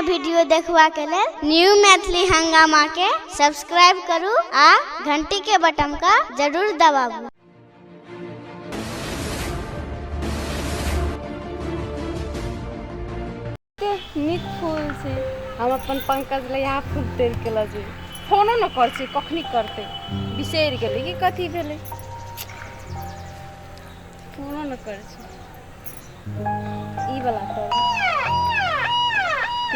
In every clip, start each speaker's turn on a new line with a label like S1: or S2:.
S1: Video देखबा के लेल न्यू मैथिली हंगामा के सब्सक्राइब करू आ घंटी के बटन का जरूर दबाबू।
S2: नीक फूल छै। हम अपन पंकज लए इएह फूल तोड़ि के लऽ जेबै। फोनो न करै छै, कखनी करतै, बिसरि गेलै कि कथी भेलै, फोनो न करै छै। ई वाला तोड़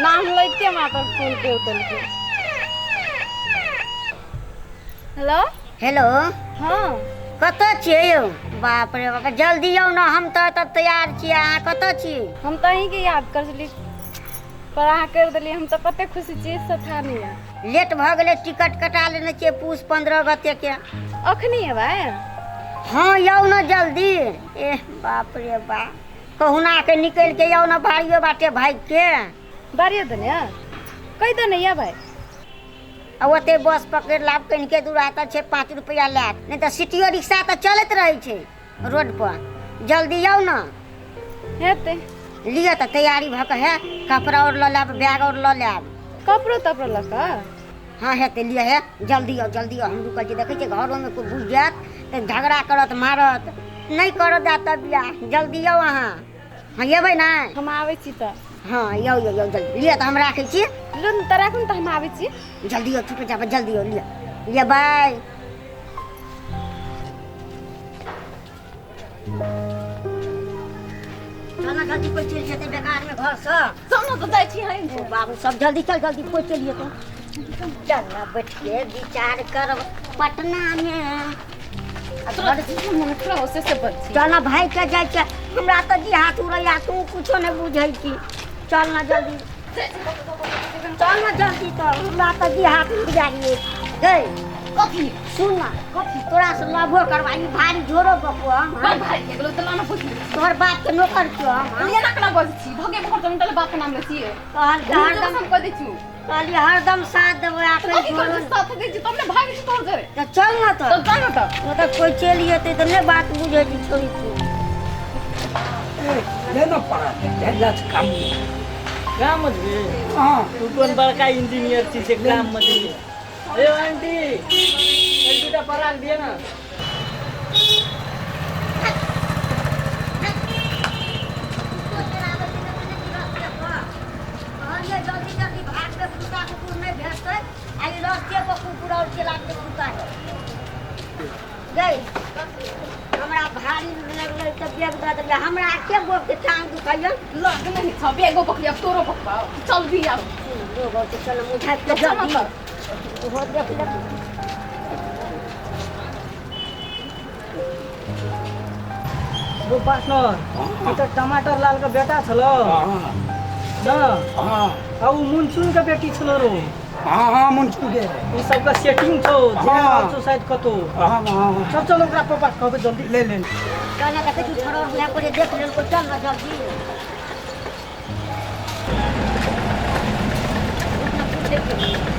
S2: नाम लैते हमरा पर फोन करि देलकै। हेलो।
S3: हेलो।
S2: हँ,
S3: कतऽ छियै यौ? बाप रे बाप, जल्दी आउ ने, हम तऽ एतऽ तैयार छियै, अहाँ कतऽ छी?
S2: हम तऽ अहीँके याद करै छली, पर अहाँ करि देलियै, हम तऽ कते खुशी छियै से था नहि यऽ।
S3: लेट भऽ गेलै, टिकट कटा लेने छियै पूस 15 गतेके।
S2: अखनी एबै?
S3: हँ, आउ ने जल्दी। एह बाप रे बाप, कहुना के निकलि के आउ ने, बाड़ियो बाटे भागि के।
S2: बारियो देने कहि देने एबै।
S3: आ ओते बस पकड़ि लाब, कनिके दूर तऽ छै, 5 रुपैआ लायत, नहि तऽ सिटियो रिक्शा तऽ चलैत रहै छै रोड पर। जल्दी आउ ने।
S2: हेतै।
S3: लिअ तऽ तैयारी भऽ कऽ, हे कपड़ा आओर लऽ लेब, बैग आओर लऽ लेब।
S2: कपड़ो तपड़ो लऽ कऽ?
S3: हँ हेतै, लिअ, हे जल्दी आउ, जल्दी आउ, हम रुकल छी। देखै छियै घरोमे कोइ बुझि जायत तऽ झगड़ा करत, मारत, नहि करत जायत तऽ बियाह। जल्दी आउ अहाँ। हँ, एबै ने?
S2: हम आबै छी तऽ।
S3: हँ, आउ आउ आउ जल्दी। लिअ तऽ हम राखै छी।
S2: लू ने तऽ, राखू ने तऽ, हम आबै छी।
S3: जल्दी आउ, छुपे जाब, जल्दी आउ। लिअ लिअ, बाय। चल ना जल्दी, कोइ चलि जेतै बेकारमे घरसँ।
S2: चल ने तऽ, जाइ छी हम।
S3: ओ बाबू सब, जल्दी चल, जल्दी, कोइ चलि जेतौ। चल ना, बैठ के विचार करब पटनामे आ घर।
S2: थोड़ा होशे से बच छी।
S3: चल ना भाई के जाइ छै, हमरा तऽ जी हाथ उड़ैया, तू कुछो नहि बुझै छी। चल ना जल्दी, चल ना जल्दी तऽ, हमरा तऽ जी हाथ उड़ जाइए गई।
S2: कथी?
S3: सुन ना।
S2: कथी?
S3: तोरा से लभो करवाई, भारी जोरो बकुआ हम।
S2: बड़ भारी भए गेलो तऽ लाना पूछ।
S3: तोहर बाप के नौकर छियो हम, हाँ?
S2: एना केना बजै छी? भगे भर जमीन तले बाप के नाम लै छियै।
S3: कहल कि हरदम
S2: हम कह दै छियौ।
S3: कहलियै हरदम साथ देबै आ
S2: तऽ कथी
S3: जोरो
S2: करबै? साथ दै छी तब ने भागै छी तोहर जरे।
S3: तऽ चल ना तऽ।
S2: तऽ चल ने तऽ।
S3: ओ तऽ कोइ चलि जेतै तऽ नहि बात बुझै छी छोड़ी छी।
S4: ले न पढ़ा ले काम।
S5: काम मजबी।
S4: हाँ।
S5: तू कोन बड़का इंजीनियर छी से काम मजबी? ए आंटी, एक दूटा पराग दिए ना।
S3: कहलियै जल्दी जल्दी भागबै, कुत्ता कुकुर नहि भेटतै, आ ई रस्ते पर कुकुर आओर चला के कुत्ता गई। हमरा भारी लगलै तऽ बैग दऽ देलियै। हमरा के गोप के टांग दुखाइया।
S2: लग नहीं छ बेगो बकरिया, तोरो बकवाओ, चल भी आउ।
S3: लोग औते, चल मुँह झाँपि के।
S2: चल
S3: जल्दी
S2: तऽ।
S3: ओहो देख ले।
S5: वो पार्टनर, ई तऽ टमाटर लाल के बेटा छलो।
S4: हाँ।
S5: न?
S4: हाँ।
S5: आ उ मुनचुन के बेटी छलो रो।
S4: हाँ हाँ, मुंचू के।
S5: ई सबके सेटिंग छौ जे।
S4: हाँ।
S5: छौ शायद कतौ।
S4: हाँ हाँ।
S5: चल चल, ओकरा पापा के कहबै, जल्दी।
S4: ले ले।
S3: चल ना, देखै छी छोड़ो हमरा पर देख लेलको। चल ना जल्दी।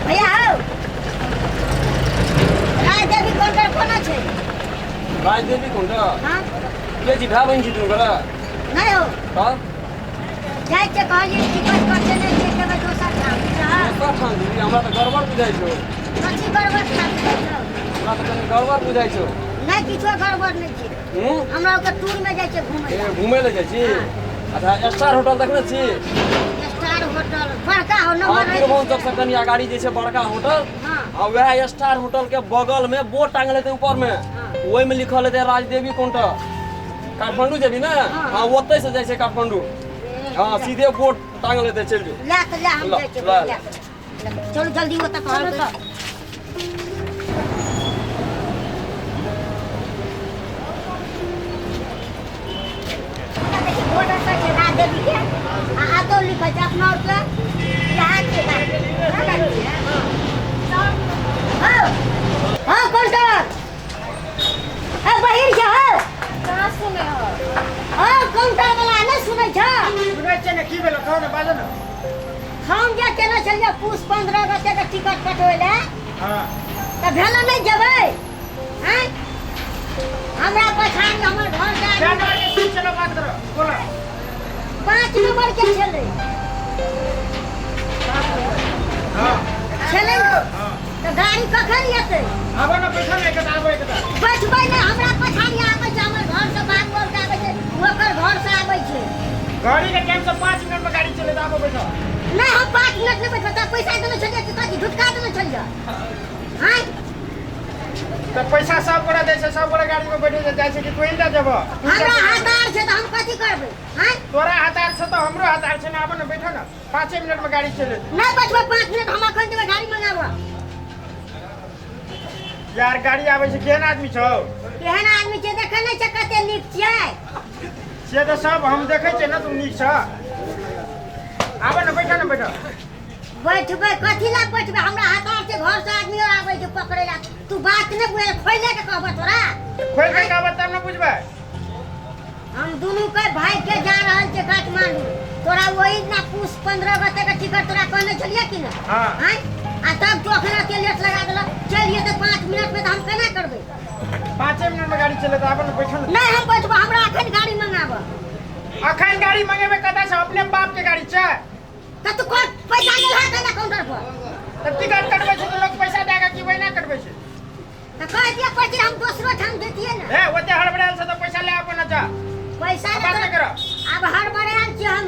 S3: भैया हौ, राय देवी काउंटर कोना छै?
S6: राजदेवी कोनटा?
S3: हाँ।
S6: के छी, भाय बहिन छी तू ओकरा?
S3: नहि हौ।
S6: तऽ?
S3: जाइ छै, कहलियै टिकट कटेने छियै, जेबै दोसर ठाम, बुझलह?
S6: दोसर ठाम दीदी, हमरा तऽ गड़बड़ बुझाइ छौ।
S3: कथी गड़बड़ ठाम बुझाइ छौ?
S6: हमरा तऽ कनि गड़बड़ बुझाइ छौ।
S3: नहि, किछो गड़बड़ नहि छै।
S6: हूँ?
S3: हमरा ओकर टूरमे जाइ छै घुमै
S6: ए
S3: लए।
S6: घुमै लए जाइ छी? अच्छा, स्टार होटल देखने छी?
S3: स्टार होटल बड़का हो
S6: हाँ।
S3: नंबर रहै
S6: त्रिभुवन
S3: छै।
S6: चौक से कनि अगाड़ी जे छै बड़का होटल।
S3: हाँ।
S6: आ वएह स्टार होटल के बगल में बोर्ड टांगल हेतै ऊपर में।
S3: हाँ।
S6: ओहिमे लिखल हेतै राजदेवी काउंटर। काठमांडू जेबही ने?
S3: हाँ।
S6: हाँ, ओतै से जाइ छै काठमांडू। हाँ, सीधे बोर्ड टांगल हेतै, चलि जो।
S3: ले तऽ ले, हम
S6: ल,
S3: जाइ छियै।
S6: ल।
S3: ले तऽ, ले। चलू जल्दी, ओतऽ कहलकै। देखी, बोर्ड ओतऽ छै राजदेवी के, आ आतो लिखल छै अपना आरके इएह छै। हाँ हाँ, काउंटर ए बहिर छै हौ।
S2: कहाँ सुने हो?
S3: हाँ, काउंटर वाला नहि सुनै छ?
S4: सुनै छियै ने, की भेलो? कहो ने, बाजो ने।
S3: हम जे केने छलियै पूस 15 गते के टिकट कटबै लए।
S4: हाँ।
S3: तऽ भेल नहि जेबै आँय? हमरा पछाड़ी हमर घर के
S4: क्या
S3: आदमी
S4: नंबर के सीट चलो, बात करो, बोलो।
S3: 5 नंबर के छलै।
S4: आबो न बैठो न एकटा, आबो एकटा।
S3: बैठबै ने, हमरा पछाड़ी आबै छै, हमर घर से बात बोल के आबै छै, ओकर घर से आबै छै।
S4: गाड़ी के टाइम से 5 मिनट में गाड़ी चले, आबो बैठो।
S3: नहीं, हम 5 मिनट नहीं बैठबै। तोरा पैसा देने छलियै कि कथी झुटका देने छलियै? हाँ।
S4: तऽ पैसा सब गोरा दै छै, सब गोरा गाड़ी में बैठे छै, जाइ छै कि तू जा जेबो?
S3: हमरा हतार छै तऽ हम कथी करबै? हाँ।
S4: तोरा हतार छै तऽ हमरो हतार छै ने। आबो न बैठो न, 5 मिनट में गाड़ी चले।
S3: नहीं बैठबै 5 मिनट, हम अखन जेबै गाड़ी मंगाबऽ।
S4: यार गाड़ी आबै छै, केहन आदमी छौ?
S3: केहन आदमी छै देखै नहि छै कते नीक छियै?
S4: से तऽ सब हम देखै छियै ने, तू नीक छ। आबो न बैठो न, बैठो।
S3: बैठबै कथी ला बैठबै? हमरा हतार छै, घर से आदमी और आबै छै पकड़ै ला। तू बात नहि बुझल, खोलि के कहबऽ तोरा?
S4: खोलि के कहबऽ तब ने बुझबै।
S3: हम दुनू के भाई के जा रहल छै काठमांडू। तोरा वही ना पूस 15 अगस्त के टिकट तोरा कहने छलियै कि ना?
S4: हाँ।
S3: आँय? आ तब तू अखन एते लेट लगा देलक, चलिए तऽ 5 मिनट में तऽ हम केना करबै?
S4: 5 मिनट में गाड़ी चले, आबो न बैठो न।
S3: नहीं, हम बैठबो, हमरा अखन गाड़ी मंगाबऽ।
S4: अखन गाड़ी मंगेबै कतऽ से? अपने बाप के गाड़ी छै।
S3: तऽ तू कोन पैसा देलहा केना काउंटर पर?
S4: तऽ टिकट कटबै छै तऽ लोक पैसा दए कऽ की वहिना कटबै छै?
S3: तऽ कहि दिअ पड़तै, हम दोसरो ठाम जैतियै ने।
S4: ए ओते हड़बड़ायल छै तऽ पैसा ले अपन जा।
S3: पैसा
S4: बात
S3: ने
S4: नहि करऽ।
S3: आब हड़बड़ायल छियै हम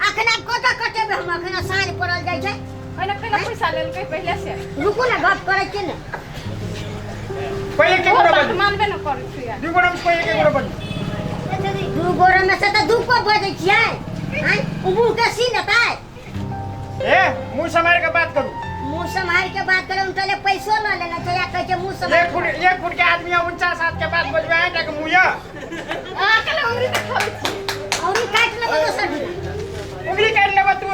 S3: अखन। आब कतऽ कटेबै हम? अखन साँझ पड़ल जाइ छै।
S2: पहिने पहिने पैसा लेलकै पहिले से।
S3: रुकू ने, गप करै छियै ने।
S4: पहिले के
S2: ओ
S4: गोरा
S2: बात
S4: बजू?
S2: मानबे न करै छै।
S4: दू गोरा में पहिले के गोरा बजू?
S3: दू गोरे में से तऽ दू को बजै छियै। आँय, ओ मुँह के सी लेतै?
S4: ए मुंह सम्हारि के बात करू।
S3: मुँह सम्हारि के बात करे, उनटले पैसो लऽ लेने छै आ कहै छै मुँह सम्हारि।
S4: 1 फुट, 1 फुट के आदमी 49 हाथ के बात बजबै के मुँह यऽ।
S2: अहाँ के उंगली देखाबै छी।
S3: औरी काटि लेबै दोसर दिन।
S4: उंगली काटि लेबै तू।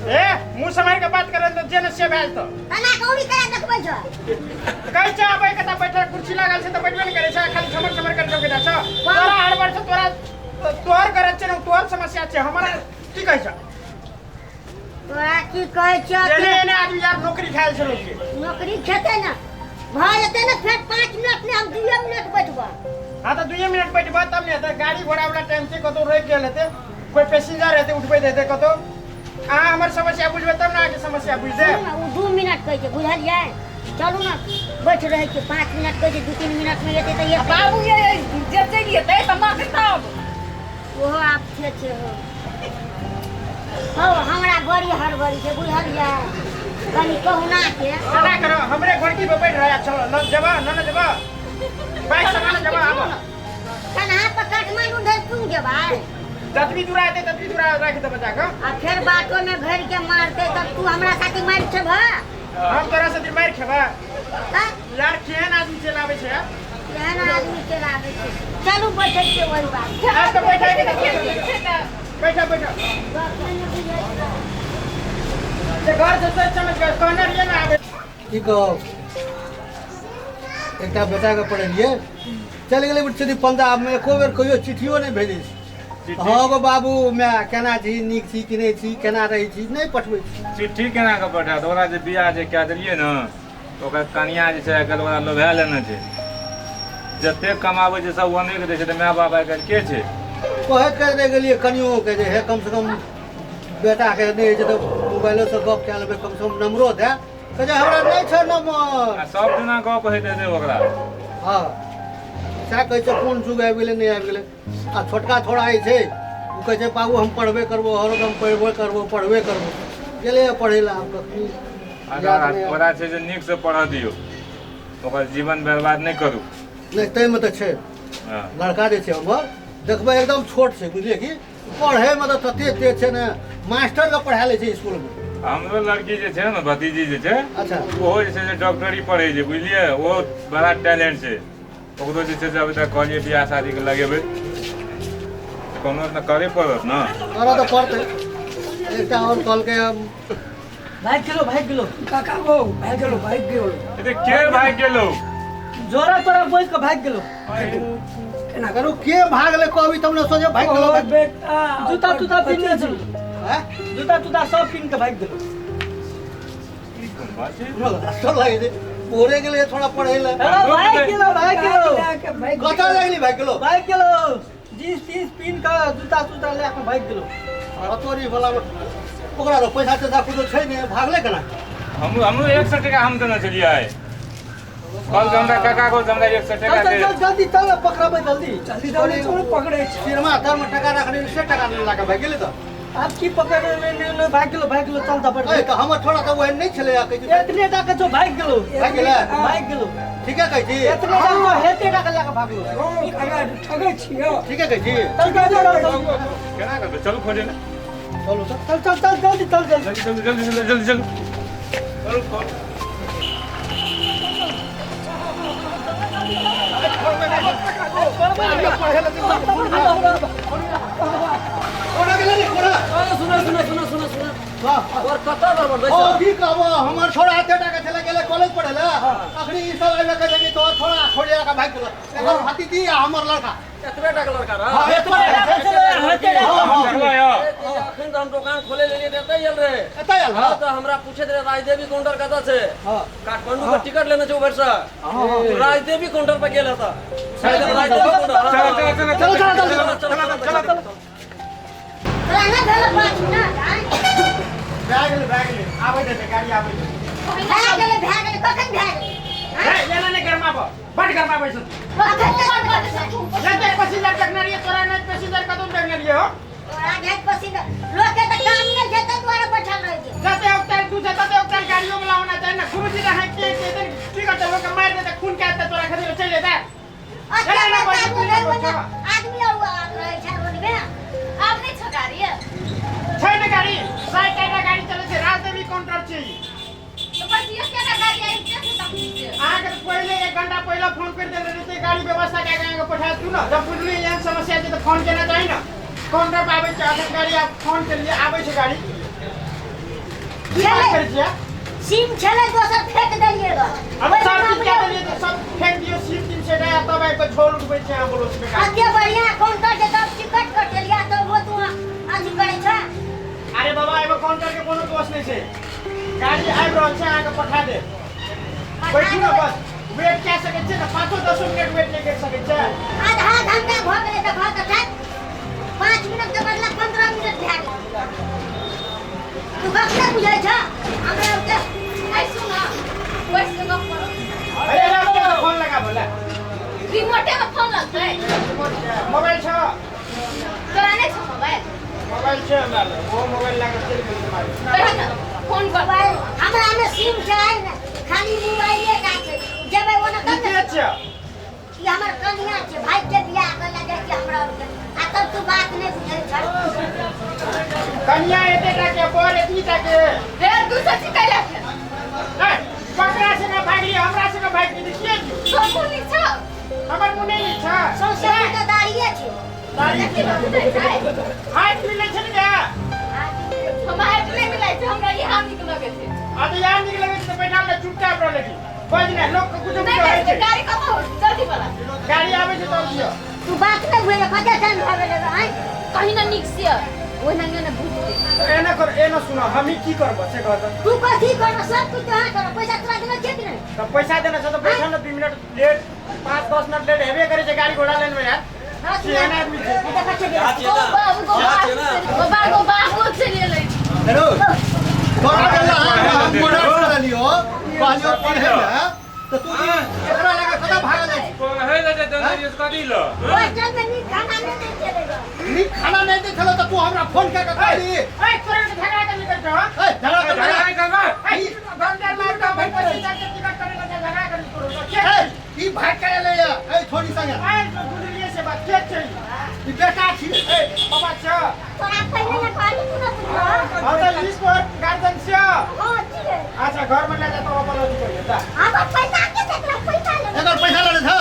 S4: ए मुंह सम्हारि के बात करे तऽ जे ने से भए जेतौ।
S3: तना कौड़ी करा देखबै छौ?
S4: कहै छै आबै के तऽ बैठे, कुर्सी लागल छै तऽ बैठबे ने करै छै, खाली छमर छमर कर के जाइ छौ। तोरा हड़बड़ छौ, तोरा तोहर गरज छै ने, तोहर समस्या छै, हमरा की कहै छौ?
S3: तोरा की कहै छियौ?
S4: एने एने आदमी यार नौकरी खायल छै लोक के।
S3: नौकरी खेतै ने, भऽ जेतै ने फेर। 5 मिनट नहि, हम 2 मिनट बैठबऽ।
S4: हाँ तऽ 2 मिनट बैठबऽ तब ने हेतै। गाड़ी घोड़ा वाला टाइम छै, कतौ रुकि गेल हेतै, कोइ पैसेंजर हेतै, उठबैत हेतै कतौ। अहाँ हमर समस्या बुझबै तब ने अहाँके समस्या बुझि देब।
S3: सुनू ने, ओ 2 मिनट कहै छै, बुझलियै? चलू ने, बैठ रहै छियै। 5 मिनट कहै छै, 2-3 मिनट मे एतै तऽ एक।
S2: बाबू ये जे चलि जेतै तऽ माँ तब।
S3: ओहो आब छै छै हो हौ, हमरा बड़ी हड़बड़ी छै, बुझलियै? कनि कहुना के।
S4: एना करो, हमरे घोड़की पर बैठ रहा। चलो न जेबा न, न जेबा, बाइक से न जेबा, आबो।
S3: कन्हा पर काठमांडू धरि पुग जेबै?
S4: जतबी दूर हेतै ततबी दूर राखि देबै जाकऽ।
S3: आ फेर बाटो में घेर के मारतै तब तू हमरा साथी मारि खेबह?
S4: हम तोरा से मारि खेबै?
S3: तऽ
S4: यार केहन आदमी चलि आबै छै यार?
S3: केहन आदमी चलि आबै छै। चलू, बैठै छियै ओहि बात।
S4: आब तऽ बैठा के
S2: ठीक छै तऽ।
S4: बैठा बैठा।
S3: गप नहि बुझै छै।
S4: जे घर से सोचि समझ के कहने रहियै ने आबै।
S7: की कहब, एकटा बेटाके पढ़ेलियै, चलि गेलै छथि पंजाबमे, एको बेर कहियो चिट्ठियो नहि भेजै छै। हँ गो बाबू, माय, केना छी, नीक छी कि नहि छी, केना रहै छी, नहि पठबै छी।
S8: चिट्ठी केना कऽ पठायत? ओकरा जे बियाह जे कए देलियै ने, तऽ ओकर कनिया जे छै आइ काल्हि ओकरा लोभा लेने छै। जतेक कमाबै छै सब ओने के दै छै, तऽ माय बाप आइ काल्हि के छै?
S7: कहैत कहैत रहि गेलियै कनियोके जे हे कमसँ कम बेटाके नहि होइ छै तऽ मोबाइलोसँ गप कए लेबै, कमसँ कम नम्बरो दए। कहै छै हमरा नहि छै नम्बर।
S8: आ सब दिना गप होइत हेतै ओकरा।
S7: हँ, सएह कहै छै, कोन जुग आबि गेलै, नहि आबि गेलै। आ छोटका छोड़ा जे छै, ओ कहै छै बाबू हम पढ़बे करबो, हरदम पढ़बे करबो, पढ़बे करबो। गेलैए पढ़ै लए, आब कखनी याद नहि आब।
S8: ओकरा छै जे नीकसँ पढ़ऽ दियौ, ओकर जीवन बर्बाद नहि करू।
S7: नहि, ताहिमे तऽ छै।
S8: हँ।
S7: लड़का जे छै हमर, देखबै एकदम छोट छै, बुझलियै कि पढ़ैमे तऽ तते तेज छै ने, मास्टरके पढ़ा लै छै इसकुलमे।
S8: हमरो लड़की जे छै ने, भतीजी जे छै,
S7: अच्छा।
S8: ओहो जे छै से डॉक्टरी पढ़ै छै, बुझलियै? ओहो बड़ा टैलेंट छै। ओकरो जे छै से अभी तक कहलियै बियाह शादीके लगेबै, कोनो तऽ करे पड़त ने।
S7: करऽ तऽ पड़तै। एकटा आओर कहलकै हम।
S5: भागि गेलो, भागि गेलो।
S4: काका गो, भागि गेलो, भागि गेलो।
S8: ए के भागि गेलो?
S5: जोरा तोरा बोझ के भागि गेलो।
S4: केना
S7: करू, के भागले कहबी तब ने सोचे भागि गेलो।
S4: ओ बेटा।
S5: जूता तूता पिन्हने छल।
S7: हैं?
S5: जूता तूता सब पिन्ह के भागि गेलो।
S8: ई कोन बात छै?
S7: हमरा लागै छै भोरे गेलै थोड़ा पढ़ै लए।
S5: हेलो, भागि गेलो, भागि गेलो।
S7: कतऽ लगली भागि गेलो?
S5: भागि गेलो, जींस तींस पिन्ह के जूता तूता लए के भागि गेलो।
S7: हथौड़ी वाला ओकरा तऽ पैसा तैसा कुछो छै नहि, भागले केना?
S8: हमरो 100 टका हम देने छलियै। कल हमरा काका को हमरा 100 टका
S5: चल
S8: दे।
S5: चल जल्दी चल पकड़बै जल्दी जल्दी जल्दी चल पकड़ै छै।
S7: सिरमा तर में टका रखने से टका नहीं लाके भाग गेलै तऽ।
S5: आब की पकड़ ले भाग गेलो भाग गेलो चल तऽ।
S7: ए तऽ हमर छोड़ा तऽ ओहन नहि छलै कहै छी।
S5: एतने टाका छौ भाग गेलो।
S7: भाग गेलै?
S5: भाग गेलो।
S7: ठीके कहै छी।
S5: एतने टाका छौ हेते टाका लए कऽ भागलो।
S4: ठगै छियौ।
S7: ठीके कहै छी।
S5: चल चल चल
S8: केना करबै चलू खोजे ने।
S7: चलू तऽ।
S5: चल चल चल जल्दी चल जल्दी
S8: जल्दी जल्दी जल्दी जल्दी चलू चलू चलू।
S7: कोना गेलै रे कोना?
S6: सुन सुन सुन सुन सुन
S7: वाह
S6: और कतऽ गड़बड़
S7: ओ की कहबो हमर छोड़ा एते टाका छलै गेलै कॉलेज पढ़े ला अखनी ई सब आबि कऽ कि तोहर छोड़ा छोड़िया के भागि गेलो एकर भतीजी आ हमर लड़का
S6: एतबे टाका लड़का रह।
S7: हां एतबे टाका
S5: छलै हेते टाका।
S6: अखन तऽ हम दोकान खोले लेलियै तऽ एतै आयल रहे।
S7: एतै आयल?
S6: हां तऽ हमरा पूछैत रहे राजदेवी काउंटर कतऽ छै।
S7: हां
S6: काठमांडू के टिकट लेने छै उधर से। राजदेवी काउंटर पर गेल हता। राजदेवी काउंटर।
S8: चल चल
S7: चल चल
S6: चल चल चल चल
S3: तोरा नहि भेल 5 मिनट?
S4: भए गेलै भए गेलै आबै दे गाड़ी आबै दे।
S3: भए गेलै भए गेलै कखन भए गेलै?
S4: ए एना नहि गरमाबऽ बड गरमाबै छौ। जते पैसेंजर देखने रहियै तोरा नहि पैसेंजर कतौ देखने रहियै हो।
S3: तोरा नहि पैसेंजर लोक के तऽ काम नहि छै तै दुआरे बैठल रहै छै।
S4: जते औकताल तू छै तते औकताल गाड़ियो वाला होना चाही ने। गुरुजी रहै के की करतै लोक के मारि देतै खून के आतै तोरा खातिर चलि जेतै।
S3: अच्छा आदमी और रहै छै रोडमे।
S2: आब नहि छौ गाड़ी?
S4: छै ने गाड़ी 60 टा गाड़ी चलै छै राजदेवी काउंटर छै।
S2: तो बस ये केना गाड़ी आबि छै तखन
S4: अहाँके तऽ पहिले 1 घंटा पहिले फोन करि देने रहितै गाड़ी व्यवस्था कए कऽ अहाँके पठा तू ने। जब बुझलियै एहन समस्या छै तऽ फोन केना चाही ने। काउंटर पर आबै छै अखन गाड़ी आब फोन केलियै आबै छै गाड़ी। की बात करै छियै?
S3: सिम छलै दोसर फेक देलियै गऽ।
S4: अब सब चीज कए देलियै तऽ सब फेक दियौ सिम तिम सेटा तब आबि कऽ झोल उठबै छै अहाँ बोलो छै।
S3: एते बढ़िया काउंटर छै तब टिकट कटेलियै तब वो तू अथी करै छ।
S4: अरे बाबा एगो काउंटर के कोनो दोष नहि छै। गाड़ी आबि रहल छै अहाँके पठा देब। बैठू ने बस वेट कए सकै छियै ने 5-10 मिनट वेट नहि करि सकै छियै।
S3: आधा घंटा भऽ गेलै तऽ भऽ तऽ 5 मिनट के बदला 15 मिनट भए गेलै। तू कखने बुझै छ हमरा ओते?
S2: आइ सुन बैस के गप करो।
S4: अरे फोन लगा बोला
S2: रिमोटे में फोन लगतै।
S4: मोबाइल छ
S2: तोरा नहि छौ मोबाइल?
S4: मोबाइल छै हमरा लग ओ मोबाइल लगा चलि गेलै मारे।
S2: कही न फोन कर।
S3: मोबाइल हमरा में सिम छै ने खाली मोबाइले टा छै। जेबै ओना तब
S4: के छै?
S3: ई हमर कनिया छै भाई के बियाह कर लगे छै हमरा और के आ तब तू बात नहि बुझै छ।
S4: कनिया एते टा के बर एतनी टा के
S2: रे तू सच्ची कैला छै?
S4: ए बकरा से ना भागली हमरा से ना भागली किए जी?
S2: तोर मुँह नीक छौ?
S4: हमर मुँह नहि नीक छ।
S3: सौंसे मुँह तऽ दाढ़िए छै।
S4: दाढ़ी
S2: की बुझै छै?
S4: हाथ मिलै छै ने गे?
S2: हमरा हाथ नहि मिलै छै हमरा इएह नीक लगै छै।
S4: आ तऽ इएह नीक लगै छै तऽ बैठल ने चुपचाप रहलै की बज नहि लोक के कुछो
S2: नहि
S4: कुछो होइ छै।
S2: गाड़ी कतऽ हो जल्दी बोला।
S4: गाड़ी आबै छै तब दियौ।
S3: तू बात नहि बुझै कते टाइम भऽ गेलै आँय?
S2: कहीं ना नीक से ओहिना ने बुझतै।
S4: एना कर एना सुन हम की करब से कह तऽ।
S3: तू कथी करब? सब कुछ तोहर करब। पैसा तोरा देने छियै कि नहि?
S4: तऽ पैसा देने छ तऽ बैठल ने 2 मिनट लेट 5-10 मिनट लेट हेबे करै छै गाड़ी घोड़ा लाइन में यार। केहन आदमी छै?
S3: देखै छियै
S2: गो बाबू गो बाबू गो बाबू चलि एलै।
S7: हेलो तोरा गेल हम मर्डर कर लियो कहलियो पढ़े ले तऽ तू एकरा लगा कतऽ भागल जाइ छी?
S8: पढ़ै लए जेतै ने कथी लए?
S3: होस्टल में नीक खाना नहि दै छलै गऽ।
S7: नीक खाना नहि दै छलौ तऽ तू हमरा फोन कए कऽ कहली।
S4: ए तोरा के झगड़ा कर निकल छौ?
S7: ए झगड़ा कर
S8: झगड़ा करबै?
S4: ए घंटा मार के भाई पैसेंजर के टिकट करे लगे झगड़ा कर तोरो के?
S7: ए ई भाग के एलै या ए छोड़ी संगे।
S4: ए बुझलियै से बात के छै?
S7: ई बेटा छी।
S4: ए बाबा छ
S3: तोरा पहिले ने कहली तू न बुझलह।
S4: हां तऽ ई पर गार्जियन छ।
S3: हां छियै।
S4: अच्छा घर में ले जा तो अपन अथी करियै जा।
S3: हमर पैसा के देत पैसा ले।
S7: एकर पैसा लेने छ?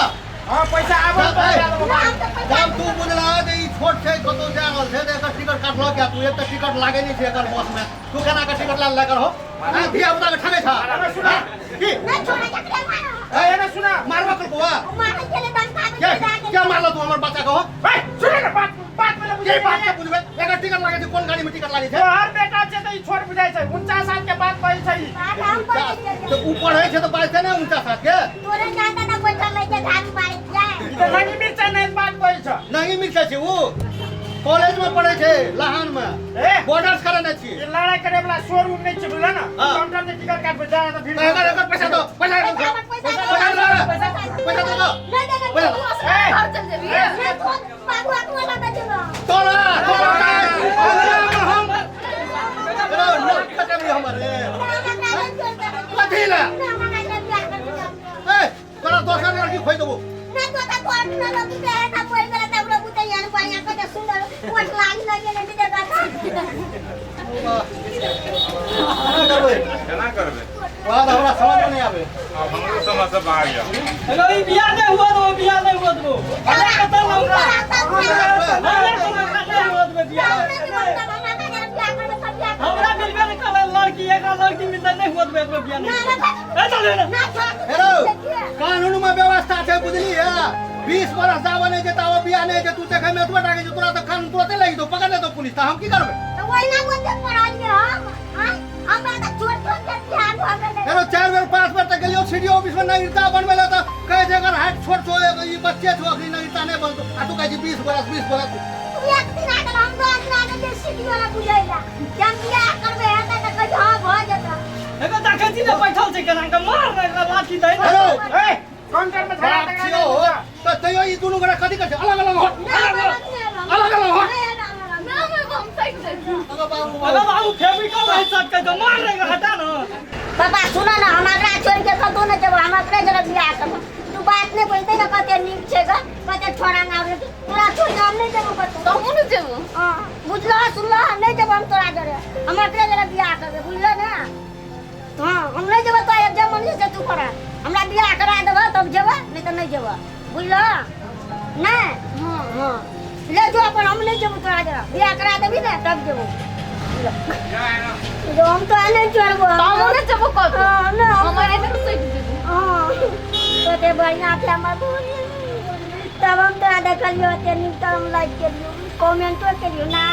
S4: हां पैसा आबो तो
S7: जब तू बुझला जे ई छोट छै कतौ जा रहल छै तऽ एकर टिकट काटलक या तू एक तऽ टिकट लागै नहि छै एकर बस में तू केना के टिकट ला लेकर हो? धिया पुता के ठगै छ की?
S3: नहि छोड़ै जकरे मारो।
S4: ए एना सुना
S7: मारबो करबो
S3: मारै गेलै डंका
S7: के क्या मारल तू हमर बच्चा के हो?
S4: ए सुन ने बात बात पहिले
S7: बुझै बात के बुझबै। एकर टिकट लागै छै कोन गाड़ी में टिकट लागै छै?
S4: तोहर बेटा छै तऽ ई छोट बुझाइ छै 49 साल के बात कहै छै ई।
S7: तऽ ऊ पढ़ै छै तऽ बाजतै ने 49 साल के।
S3: तोरे जादा ना बैठल रहै छै झाड़ू मारै छै।
S4: ई तऽ नंगी मिर्चा नहि बात कहै छै।
S7: नंगी मिर्चा छै ऊ कॉलेज में पढ़ै छै लहान में बॉर्डर्स करने छी।
S4: ई लड़ाई करे वाला शोरूम नहीं छै बुझल ना। काउंटर से टिकट काटबै जा तऽ फिर
S7: एकर एकर पैसा दो पैसा दो पैसा दो। पैसा दे दो।
S3: नहीं देबै।
S7: पैसा
S2: तू असगर घर चल जेबी।
S3: नहीं तो बाबू तू अलग जेबो।
S7: तोरा तोरा हम रो नक कटबी हमर रे। कथी ला? ए तोरा दोसर लड़की खोइ देबो।
S3: नहीं तो ता तोर न लगी ते ता कोई गलत हमरा बुते यार बढ़िया कते सुंदर कोट लागी लगे नहीं देगा।
S7: केना करबै?
S8: केना करबै?
S7: वहाँ तऽ हमरा समझ में नहीं आवे।
S8: आब हमरो समझ से बाहर यऽ।
S5: हेलो ई बियाह नहीं हुआ देबो, बियाह नहीं हुआ देबो। हमरा कतऽ हमरा हमरा नहीं हुआ देबो बियाह। हमरा मिलबे नहीं करलै लड़की, एकरा लड़की मिलतै नहीं हुआ देबो एकरो बियाह नहीं। ए चल रे।
S7: हेलो कानून में व्यवस्था छै बुझली है। 20 बरस दावा नहीं छै तावा बियाह नहीं छै। तू देखै में एतबा टाके छै तोरा तऽ कानून तुरते लागि दो, पकड़ लेतो पुलिस तऽ हम की करबै? हेलो 4 बेर 5 बेर तक गेलियो सीडीओ ऑफिस में नागरिकता बनबै लए तऽ कहै छै एकर हाइट छोट छौ, ई बच्चे छौ अखनी नागरिकता नहि बनतौ। आ तू कहै छी 20 बरस 20 बरस।
S5: एगो देखै छी ने बैठल छै केना के मार ने एकरा लाठी दै ने।
S7: हेलो
S4: ए काउंटर में धरा
S7: बाप छियौ हो तऽ तैयो ई दुनू गोरा कथी करै छै? अलग अलग हो, अलग अलग हो।
S5: अरे बाबू फेविकॉल नहीं सटकै छै, मार रे एकरा हटा न।
S3: पापा सुन न, हम एकरा छोड़ के कतौ नहीं जेबो, हम अपने जगह बियाह करबो। तू बात नहीं बोलते ना कते नीक छै ग, कते छोड़ा आबै तोरा छोड़ के हम नहीं जेबो कतौ।
S2: तो हमहूँ नहीं जेबो।
S3: हां बुझलो सुनलो, हम नहीं जेबो, हम तोरा जरे हम अपने जगह बियाह करबे, बुझलो ना? हां हम नहीं जेबो, तो एक जब मन से तू करा हमरा बियाह करा देबो तब जेबो, नहीं तो नहीं जेबो, बुझलो नहीं? हां हां ले जो अपन, हम नहीं जेबो तोरा जरे, बियाह करा देबी ना तब जेबो। जो हम तो नहीं छोड़बो।
S2: तो हमहूँ नहीं जेबो कतौ।
S3: हां ना
S2: हमर एते सटि जेबो।
S3: हाँ, कते बढ़िया छै हमर बोली। तब हम तोरा देखलियो, ओते नीक तऽ हम लाइक केलियो, कमेंटो केलियो ना।